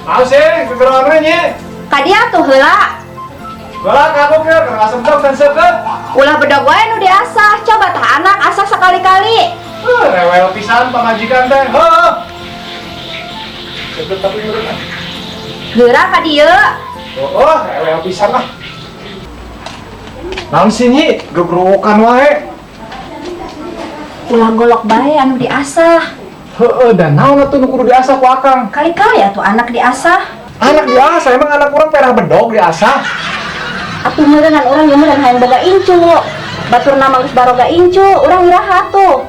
Ayo sih, kegeroan we nyi. Ka dia tuh heula. Heula ka aku keur ngasem dog dan seukeut. Ulah bedog wae nu diasah, coba tah anak asah sekali-kali. Rewel pisan pamajikan teh. Heuh. Seukeut tapi meureun ah. Geura ka dieu. Oh, rewel pisan lah. Naon sih nyi? Gegerokan wae. Ulah golok bae anu diasah. Heeh, dan naon atuh nu kudu diasah ku akang? Kali-kali atuh anak diasah. Anak diasah, emang anak urang perah bedog diasah? Atuh meureunnan urang ieu meureun hayang boga incu. Baturna mah geus baroga incu, urang iraha tuh.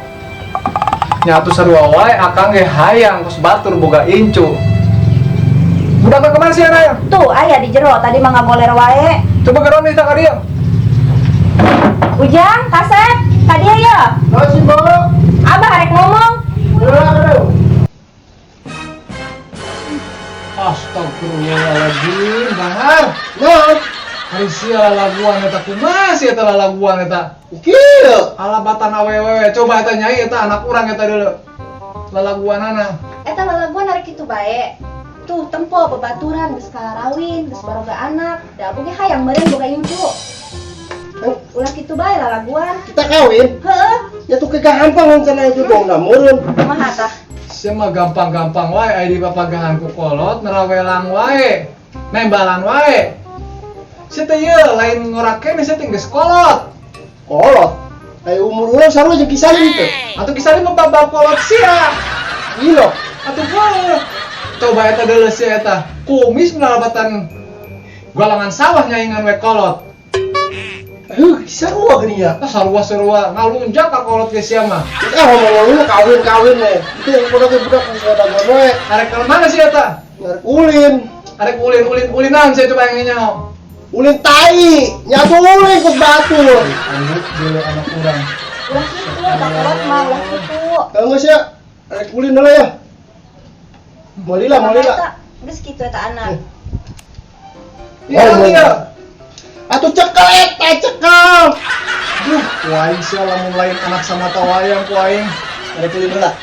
Nya atuh sarua wae akang ge hayang kos batur boga incu. Budak kemana sih anak? Tuh aya di jero tadi mah ngagoler wae. Coba geroan nih ka dieu. Ujang, kasep, ka dieu ya. Naon sih, Bo? Abah arek ngomong. Astagfirullahaladzim, Bahar. Naon? Hari sia lalaguan eta kumaha sih eta lalaguan eta? Kieu. Alabatan awewe, coba eta nyai eta anak urang eta deuleu. Lalaguanana. Eta lalaguan arek kitu bae. Tuh tempo bebaturan geus karawin, geus baroga anak. Da abah ge hayang meureun boga incu. Ulah kitu bae lalaguan. Kita kawin? Heeh. Ya tuh kegampang rencana itu dong, dah meureun. Kumaha tah? Sia mah gampang-gampang wae aya di papagahan ku kolot nerawelang wae. Nembalan wae. Sia teh ieu lain ngorak keneh sia teh geus kolot. Kolot? Ayo umur urang sarua jeung Kisalim teh. Atuh Kisalim mah babab kolot sia. Gila. Atuh heuh. Coba eta deuleu sia eta. Kumis menalabatan galangan sawah nyaingan we kolot. Huh, sarua geuning ya. Ah, sarua-sarua ngalunjak ka kolot ge sia mah. Ah, ngomong lu kawin-kawin we. Itu yang budak budak geus dagoan we. Arek ka mana sih eta? Arek ulin. Arek ulin ulin ulinan sia coba yang nyaho. Ulin tai, nyatu ulin ke batur. Angguk deuleu anak urang. Ulah kitu, da kolot mah ulah kitu. Tahu geus ya? Arek ulin heula ya. Mau lila, mau lila. Geus kitu eta anak. Iya, iya. Atuh cekel eta, cekel. Duh, ku aing sia lamun lain anak sama tawayang ku aing. Arek ulin heula.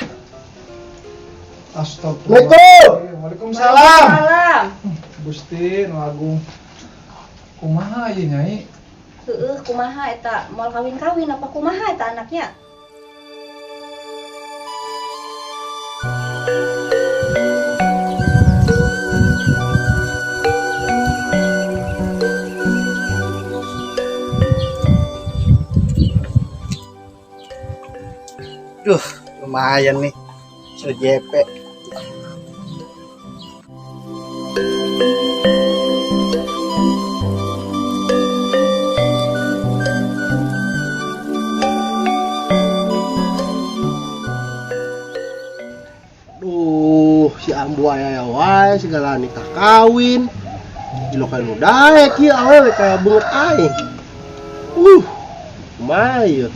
Astagfirullah. Assalamualaikum. Waalaikumsalam. Waalaikumsalam. Gusti nu agung. Kumaha ieu nyai? Heueuh, kumaha eta? Moal kawin-kawin apa kumaha eta anaknya? Duh, lumayan nih. Bisa JP. Duh, si ambu aya ya wae segala nikah kawin. Dilokan nu daek ieu awewe kaya beungeut aing. Kumaha ieu?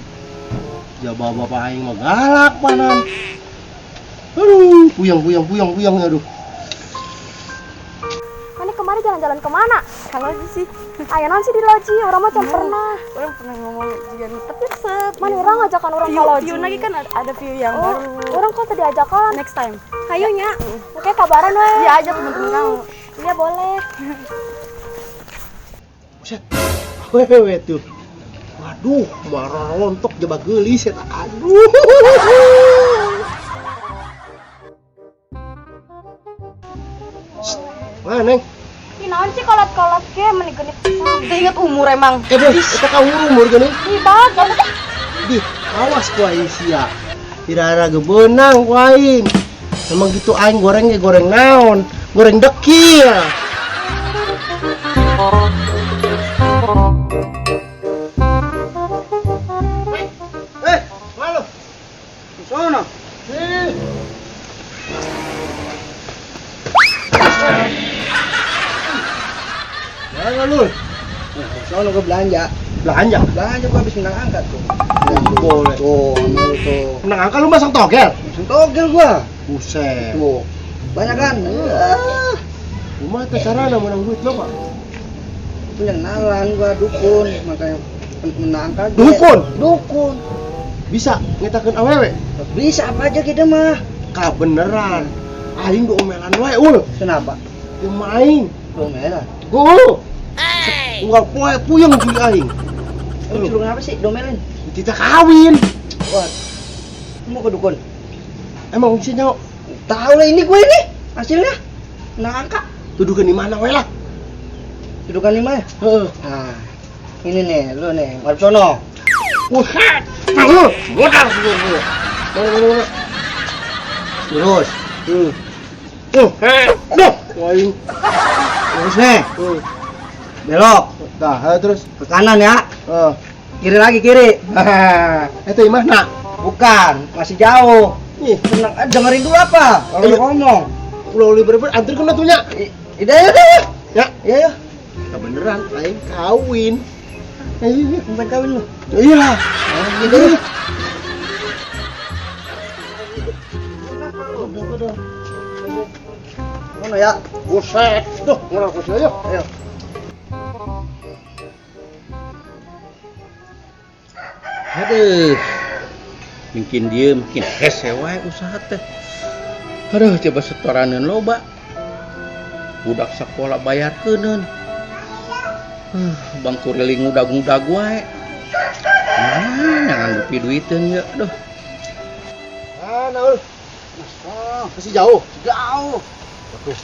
Jaba bapak aing mah galak panan. Aduh, puyeng puyeng puyeng puyeng aduh. Mana kemarin jalan-jalan kemana? Ke loji sih. Aya naon sih di loji? Urang mah can pernah. Orang pernah ngomong juga nih, tapi resep. Mana urang ngajakan urang ke loji. View lagi kan ada view yang Oh, baru. Urang kok tadi ajakan? Next time. Hayu nya. Oke, kabaran we. Iya aja temen-temen kamu. Iya boleh. Buset. Awewe tuh. Waduh, marah rontok jaba geulis eta. Aduh. Shh, mana, Neng? Ih, naon sih kolot-kolot ge meni genit pisan. Teu inget umur emang. Bos, eta ka umur geuning. Ih, bagus. Dih, awas ku aing sia. Tidak ada gebenang ku aing. Emang gitu aing goreng ge goreng naon? Goreng dekil. Halo. Sono. Mana lu? Nah, sono gua belanja. Belanja? Belanja gua habis menang angka tuh. Boleh. Tuh, sama lu tuh. Menang angka lu masang togel? Masang togel gua. Buset. Tuh. Banyak kan? Ah. Kumaha teh carana menang duit lo, Pak? Punya kenalan gua dukun, makanya menang angka. Dukun? Dukun. Bisa ngetakeun awewe? Bisa apa aja kita mah. Kabeneran. Aing diomelan wae, ul. Kenapa? Jeung aing. Domelan. Heuh. Unggal poe puyeng jurig aing. Lu suruh ngapa sih domelin? Tidak kawin. Wah. Lu mau ke dukun? Emang sih nyawa Tahu lah ini gue ini hasilnya. Nangka. Dudukan di mana we lah? Dudukan di mana? Heeh. Nah, ini nih, lu nih, madep sono. Buset. Heeh, modal sih. Mana mana mana. Lurus. Hmm. Duh, aing. Lurus nih. Hmm. Belok Tah, terus. ke kanan ya. Heeh. Kiri lagi kiri. Eta imahna. Bukan, masih jauh. Ih, Tenang, dengerin dulu apa? Kalau Ayo. lu ngomong. Ulah uli bener anterkeun atuh nya. Ida ya udah ya. Ya, Ya ya, ya beneran aing kawin. Iya, sampai kawin lu. iya. Gitu. Mana ya? Buset. Duh, ngurang ku ayo. Ayo. Aduh. Mungkin dia mungkin hese wae usaha teh. Aduh, coba setoraneun loba. Budak sekolah bayarkeuneun. Bang kuriling ngudag-ngudag wae. Nah, jangan dupi duiteun ye. Aduh. Ah, naul. Oh, Masih jauh. jauh. Waduh.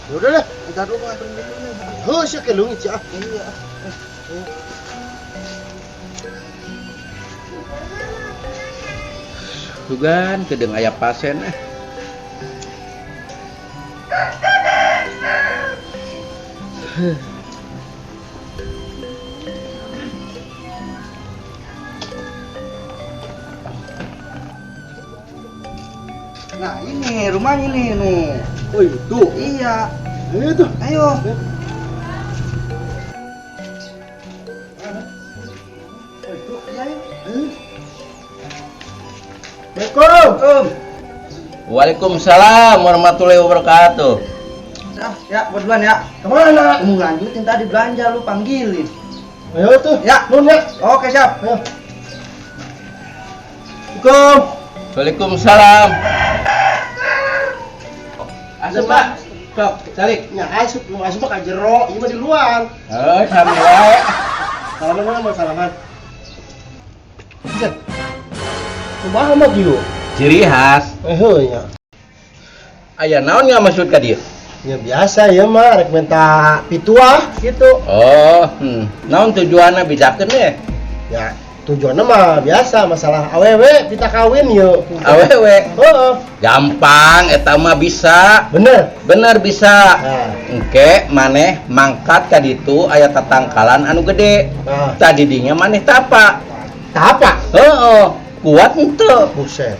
Ya udah deh. Entar dulu gua nganterin dulu nih. Heuh, sia ke leungit sia. Iya. Sugan kedeung aya pasien eh. Nah, ini rumahnya nih, nu. Oh, itu. Iya. Ayo tuh. Ayo. Oh, itu. Iya, ayo. Ayo. Assalamualaikum. Om. Waalaikumsalam warahmatullahi wabarakatuh. Ah, ya, gua duluan ya. Kemana? Mau lanjutin tadi belanja lu panggilin. Ayo tuh. Ya. Nun ya. Oke, siap. Ayo. Assalamualaikum. Waalaikumsalam. Asup, Pak. Sok, calik. Ya asup, lu asup mah ka jero, ieu mah di luar. Eh, sami wae. Salaman mana mau salaman? Buset. Kumaha mah kieu? Ciri khas. Eh heuh nya. Aya naon nggak maksud ka dieu? Ya biasa ya mah rek minta pituah gitu. Oh, Naon tujuanna bijakeun deh? Ya, tujuannya mah biasa masalah awewe kita kawin yuk. Awewe. Heeh. Gampang eta mah bisa. Bener. Bener bisa. Nah, Engke maneh mangkat ka ditu aya tatangkalan anu gede. nah, Tadi dinya maneh tapa. tapa. Heeh, kuat henteu. Buset.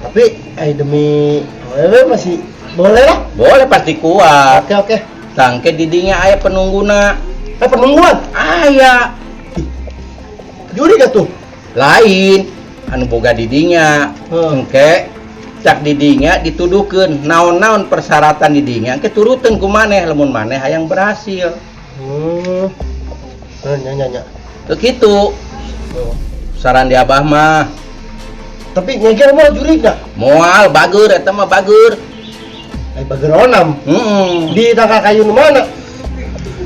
Tapi demi awewe masih boleh lah. Boleh pasti kuat. Oke, oke. Tangke didinya aya penungguna. Eh penungguan. Aya. Juri gak tuh? Lain anu boga didinya. Heeh. Engke cak didinya dituduhkeun naon-naon persyaratan didinya engke turuteun ku maneh lamun maneh hayang berhasil. Nya nya nya. Teu kitu Oh. saran di abah mah. Tapi ngeger mah juri gak? Moal bager eta mah bager. Bageronam. Heeh. Di tangkal kayu nu mana?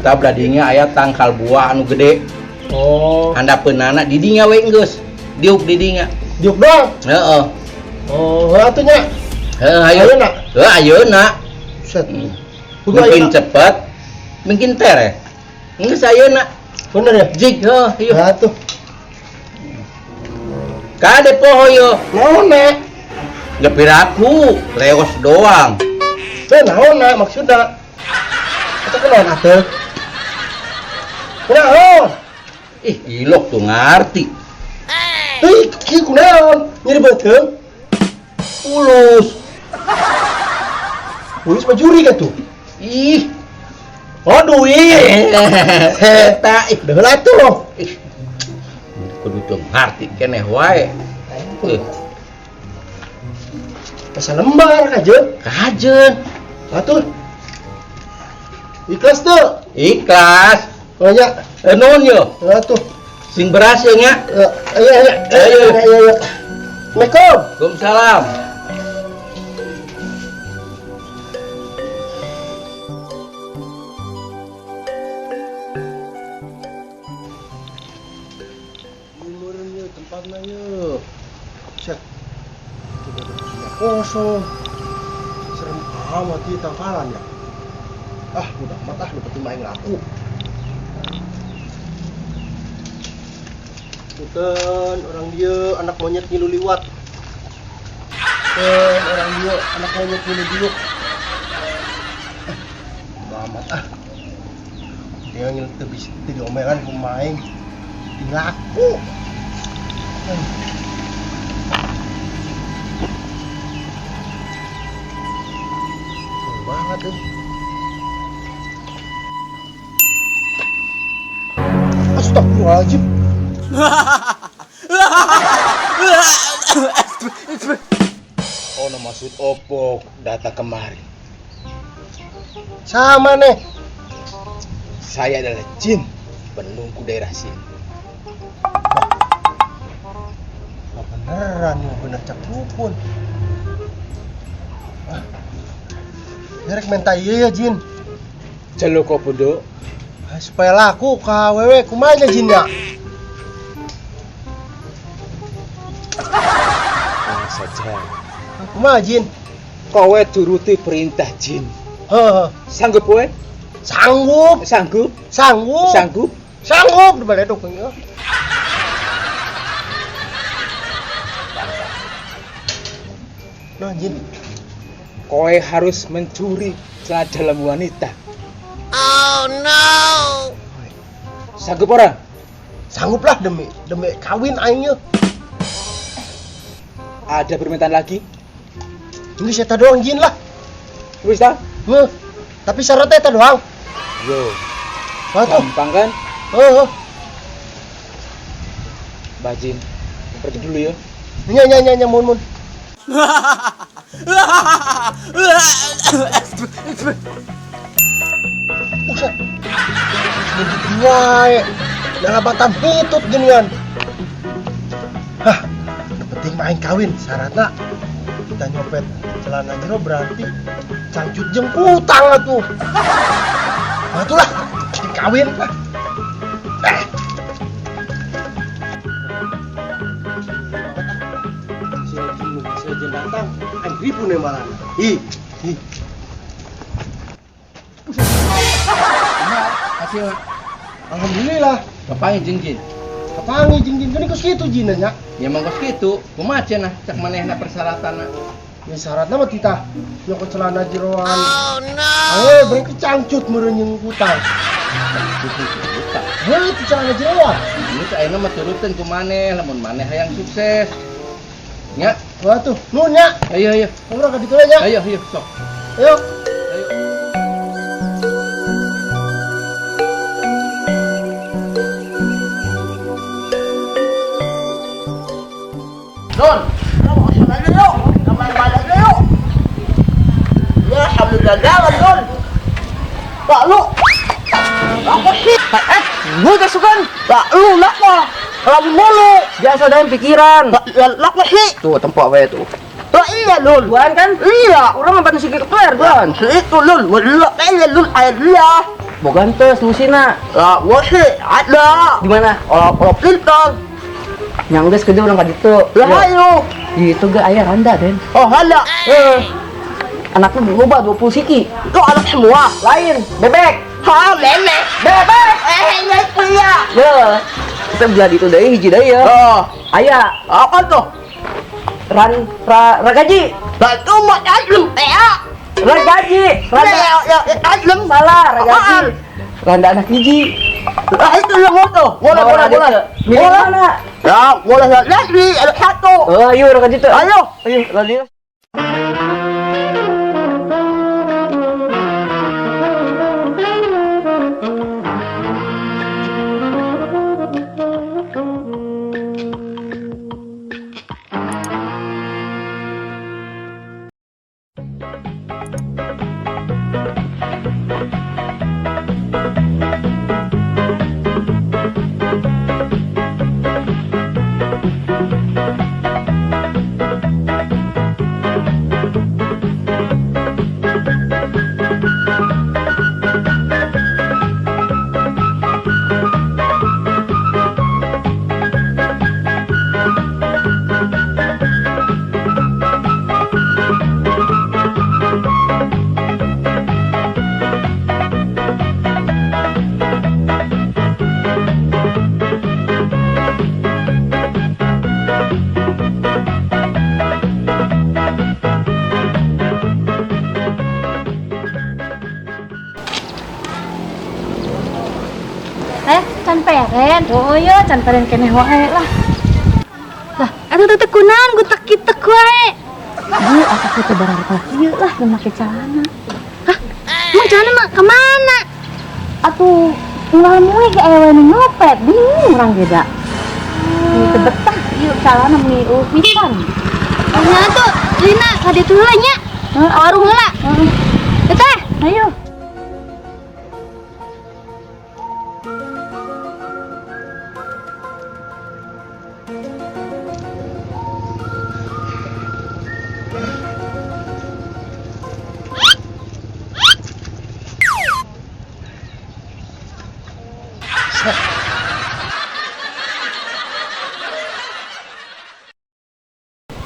Tah dinya aya tangkal buah anu gede. Oh, Handapeunana didinya we geus. Diuk didinya. diuk doang. Heeh. Oh, atuh nya. Heeh, ayo. Ayeuna. Heuh, ayeuna. Buset. Hmm. Kudu Mungkin ayeuna. cepet, mungkin tereh. Geus ayeuna. Bener ya? Jig heuh, ieu. Nah, tuh. Kade poho yo. Naon na? Ngepiraku, leos doang. Eh, naon na maksudna? Eta kunaon atuh? Kunaon? Ih, ilok tuh ngarti. Ih, kieu kunaon? Nyeri beuteung? Ulus. Ulus mah juri ka tuh. Ih, Oh, duit. eta ih. Deheula atuh. Ih. Kudu tuh ngarti keneh wae. Masa lembar kajeun. Kajeun. Atuh. Ikhlas tuh. Ikhlas. Oh nya. Eh, nuhun yo. Atuh. Sing berhasil nya. Ayo ayo ayo Ayo. ayo ayo. Assalamualaikum. Waalaikumsalam. Kosong. Serem amat ieu tangkalan ya. Ah, udah amat ah, nu penting mah aing laku. Punten orang dieu anak monyet ngilu liwat. Punten orang dieu anak monyet ngilu diuk. Ah, udah amat ah. Dia ngilu teu bisa teu diomelan ku aing. Penting laku. Serem banget euy. Astagfirullahaladzim. Ono maksud opo datang kemari? Sama nih. Saya adalah jin penunggu daerah sini. Wah, beneran nih, bener cak dukun. Ah, Derek minta iya ya jin. Celuk opo, Dok? Ah, supaya laku ka wewe kumaha jin ya? Tenang saja. Kumaha jin? Kowe turuti perintah jin. Heeh. Sanggup kowe? Sanggup. Sanggup? Sanggup. Sanggup? Sanggup dibaleduk ya. Nah, jin. Kowe harus mencuri celana dalam wanita. Oh no. Sanggup ora? Sanggup lah demi kawin aing nya. Ada permintaan lagi? Ini saya doang jin lah. Wis ta? Heuh. Tapi syaratnya eta doang. Yo. Wah tuh. Gampang kan? Heeh. Mbah Jin, pergi dulu ya. Nya nya nya nya mun mun. Buset. Begitu wae. Nalabatan hitut ginian. Hah, nu penting mah aing kawin syaratna kita nyopet celana jero berarti cangcut jeung kutang atuh. Nah itulah kawin lah. Si Jin datang, aing ribu nih malah. Ih, ih. Hasil Alhamdulillah. kapanggih jeung jin? Kapanggih jeung jin geuning kos kitu jinna nya. Ya emang kos kitu, kumaha cenah cak manehna persyaratanna? Ya syaratna mah titah nyokot celana jeroan. Oh no. Eh, berarti cangcut meureun jeung kutang. Kutang. Heuh, teh celana jeroan. Ini teh ayeuna mah turuteun ku maneh, lamun maneh hayang sukses. Nya, Wah tuh, nuhun nya. Ayo ayo. Urang ka ditu nya. Ayo ayo sok. Ayo. Ayo. Don, ya alhamdulillah Don. Pak lu. Apa sih? Gue kesukaan. Pak lu lakwa. Lalu mulu. Biasa dalam pikiran. Lakwa sih. Tuh tempat wae tuh. Lah iya lul. Duaan kan? Iya. Orang mah sigi keper duaan. Itu lul. Wallah iya lul iya. Bogan teh selusina. Lah wasi ada. Di mana? Oh, oh pintar. Yang geus kerja orang ka ditu. Lah ayo. Gitu ge aya randa den. Oh hala. Anaknya loba 20 siki. Itu anak semua. Lain, bebek. Ha, lele. Bebek. Eh, iya. Ya. Kita belah ditu deui hiji deui ya. Oh, Aya apa tuh? ran ra ragaji. Lah itu mah adem. Ragaji. Randa Ya, ya, adem. salah ragaji. Apaan? Randa anak hiji. Lah itu yang motor. Boleh, boleh, boleh. Milik Boleh. mana? Ya, boleh lagi ada satu. Oh, ayo ragaji tuh. Ayo. Ayo, lagi. Can peren. Oh iya, can peren keneh wae lah. Lah, eta teh kunaon gutak kitek wae. Bu, asa teh bararpa ieu lah nu make calana. Hah? Emang calana mah kemana? Atuh unggal moe ge aya nu nyopet, bingung urang ge da. Teu betah ieu calana meni eueuh pisan. Nya tuh, Lina ka ditu heula nya. Heeh, warung heula. Heeh. Teh, ayo.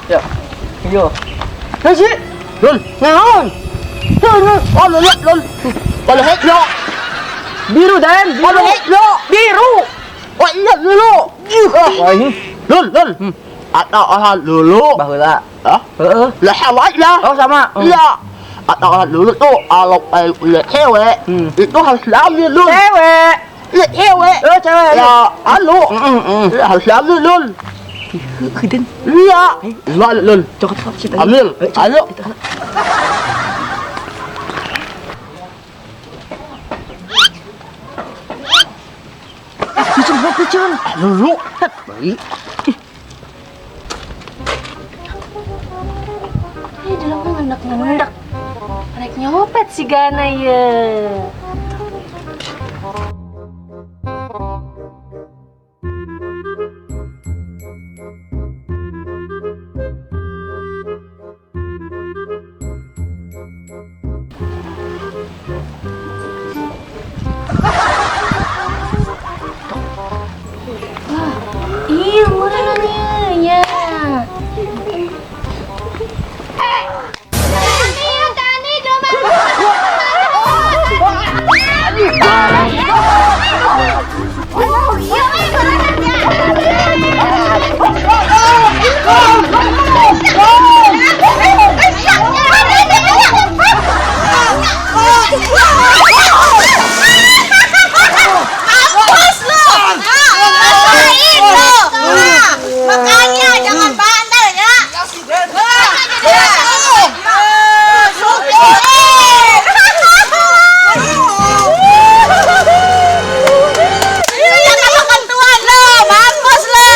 Ya. Yo. Hei, Lul, naon? Lul, oh lul, lul. Kalau hek lo. Biru dan biru. Kalau hek lo, biru. Oh iya lulu. Wah ini. Lul, lul. Atau ah lulu. Baheula. Hah? Heeh. Lah sama aja. Oh sama. Iya. Atau ah lulu tuh kalau lihat cewek itu harus diambil lul. Cewek. Lihat cewek. Oh cewek. Ya, halo. Heeh. Harus diambil lul. Iya. Lul, lul. Cokot cokot. Ambil. Ayo. Picun, lulu. Baik. Eh, dalam ngendak-ngendak. Rek nyopet si Gana ya. Iya, murahnya ya. Makanya jangan bandel ya. Jangan makan tuan lo, mampus lo.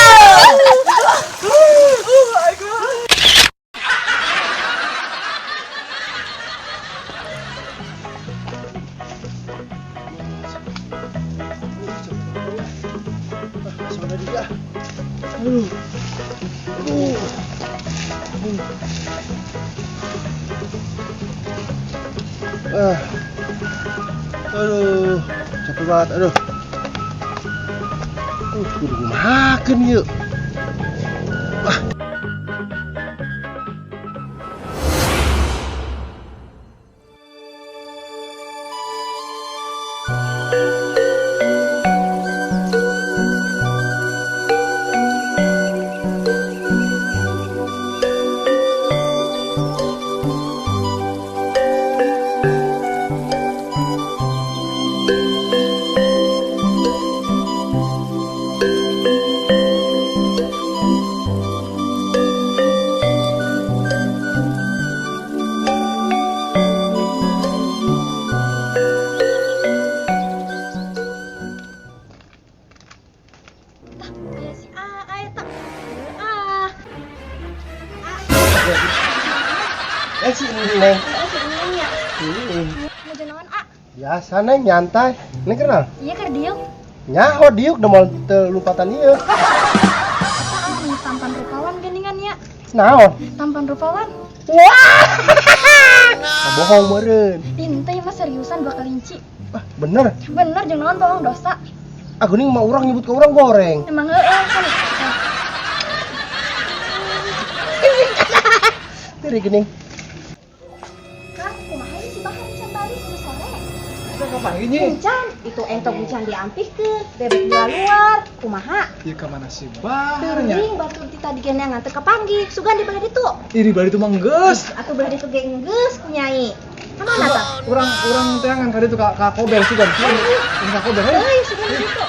Sudah juga. Aduh. Aduh. Ah. Aduh, capek banget. Aduh. Kudu makan yuk. Ah. Si Neng. Si Neng ya. Mau naon, A? Biasa Neng nyantai. Neng kenal? Iya keur diuk. Nyaho diuk udah mau telumpatan ieu. Eta tampan rupawan geuningan nya. Naon? Tampan rupawan. Wah. Bohong meureun. Ente mah seriusan bakal kelinci. Ah, bener. Bener jeung naon bohong dosa. Ah geuning mah urang nyebut ke urang goreng. Emang heeh kan. Tiri geuning. Kang, kumaha si Bahar can balik geus sore. Kapan Encan, itu entong encan diampihkeun, bebek dua luar, kumaha? Ieu ka mana si Bahar nya? Teuing batur ti tadi ge neangan teu kapanggih, sugan di belah ditu. Ih di belah ditu mah geus. Atuh belah ditu ge geus ku Nyai. Ka mana tah? Urang urang teangan ka ditu ka Kober sugan. Ka Kober heuh. Euy, sugan di ditu.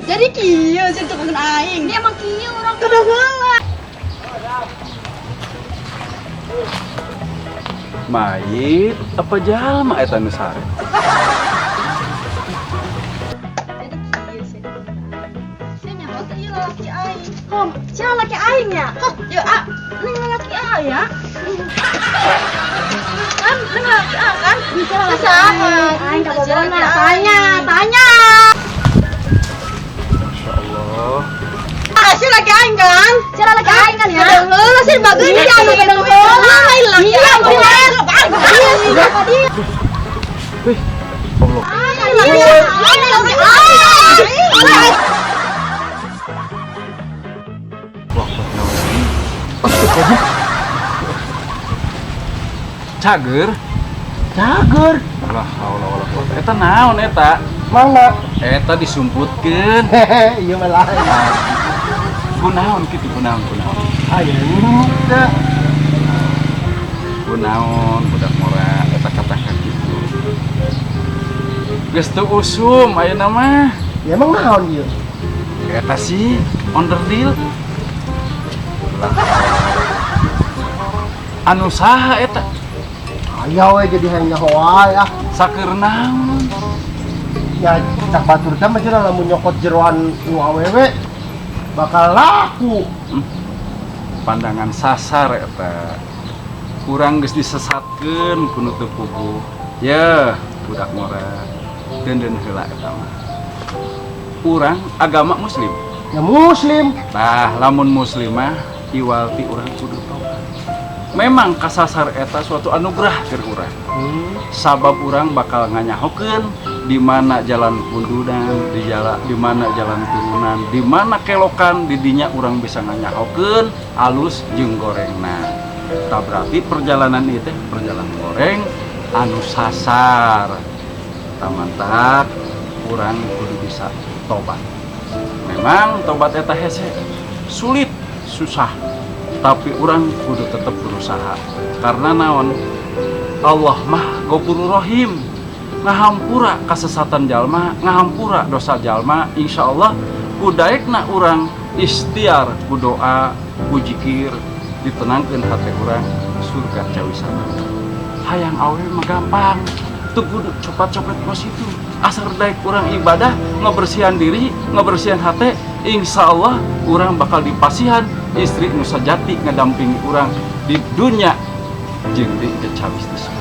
Jadi kieu sih tukang aing. Dia emang kieu urang. Kudu heula. Mayit apa jalma eta nu sare? Jadi kieu sih. Sia nyaho teh ieu lalaki aing. Kom, sia lalaki aing ya? Hah, yeuh ah, ning lalaki ah ya. Kan ning lalaki ah kan? Bisa lalaki Saha? aing. Aing kabogona. Tanya, tanya. Masya Allah. Ah, sia laki aing kan? Sia lalaki aing kan ya? Kudu heula sih bageun Iya, ya anu kudu gitu. heula. Lain laki Iya, aing. bener. Iya sih, apa dia? Wih, Allah. Laki aing, laki aing. Cager. Cager. La haula wala quwata. Eta naon eta? Mana? Eta disumputkeun. Hehe, ieu mah lain. Kunaon kitu kunaon kunaon. Aya teu. Kunaon budak ngora eta kata kitu. Geus teu usum ayeuna mah. Ya emang naon ieu? Eta sih onderdil. Lah. Anu saha eta? Aya we jadi hayang nyaho wae ah. Saker naon? Ya cak batur teh mah cenah lamun nyokot jeroan nu awewe bakal laku. Pandangan sasar eta. Kurang geus disesatkeun ku nu teu puguh. Yeuh, budak ngora. Deunden heula eta mah. Urang agama muslim. Ya muslim. Tah, lamun muslimah iwal ti urang kudu tobat. Memang kasasar eta suatu anugerah keur urang. Sabab urang bakal nganyahokeun di mana jalan pundunan, di jalan di mana jalan turunan, di mana kelokan di dinya urang bisa nganyahokeun alus jeung gorengna. Tah berarti perjalanan ieu teh perjalanan goreng anu sasar. Tamantak urang kudu bisa tobat. Memang tobat eta hese sulit, susah, tapi urang kudu tetep berusaha. Karena naon? Allah mah Ghafurur Rahim. Ngahampura kasesatan jalma, ngahampura dosa jalma, insyaallah ku daekna urang ikhtiar, ku doa, ku zikir, ditenangkeun hati urang surga cawisana. Hayang awewe mah gampang, teu kudu copet-copet kos itu. Asal daek urang ibadah, ngebersihan diri, ngebersihan hati, insyaallah urang bakal dipasihan istri nu sajati ngadampingi urang di dunia jeung di cawis di surga.